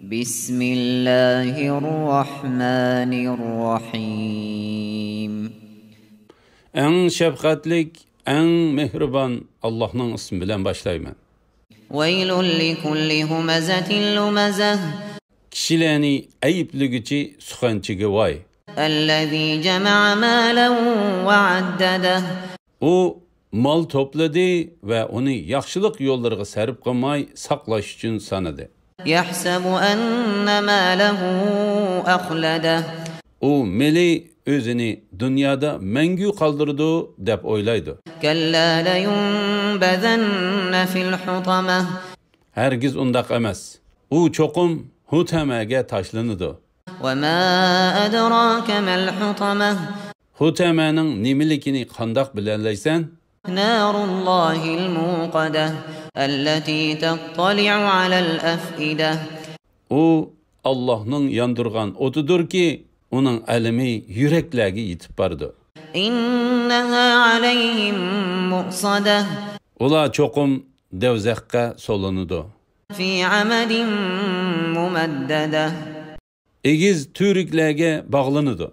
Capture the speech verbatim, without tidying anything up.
بسم الله الرحمن الرحيم. ئەڭ شەپقەتلىك، ئەڭ مېھرىبان ئاللاھنىڭ ئىسمى بىلەن باشلايمەن. ويل لكل همزة لمزة. كىشىلەرنى ئەيىبلىگۈچى سۇخەنچىگە ۋاي. الذي جمع مالا وعدده. ئۇ مال توپلىدى ۋە ئۇنى ياخشىلىق يوللىرىغا سەرپ قىلماي ساقلاش ئۈچۈن سانىدى. يحسب أن ماله أخلده. ئۇ مېلى ئۆزىنى دۇنيادا مەڭگۈ قالدۇرىدۇ دەپ ئويلايدۇ. كلا لينبذن في الحطمة. ھەرگىز ئۇنداق ئەمەس. ئۇ چوقۇم ھۇتەمەگە تاشلىنىدۇ. وما أدراك ما الحطمة. ھۇتەمەنىڭ نېمىلىكىنى قانداق بىلەلەيسەن؟ نار الله الموقدة. التي تطلع على الأفئدة. ئۇ ئاللاھنىڭ ياندۇرغان ئوتىدۇركى، ئۇنىڭ ئەلىمى يۈرەكلەرگە يېتىپ بارىدۇ. إنها عليهم مؤصدة. ئۇلار چوقۇم دەۋزەخكە سولىنىدۇ. في عمد ممددة. ئېگىز تۈۋرۈكلەرگە باغلىنىدۇ.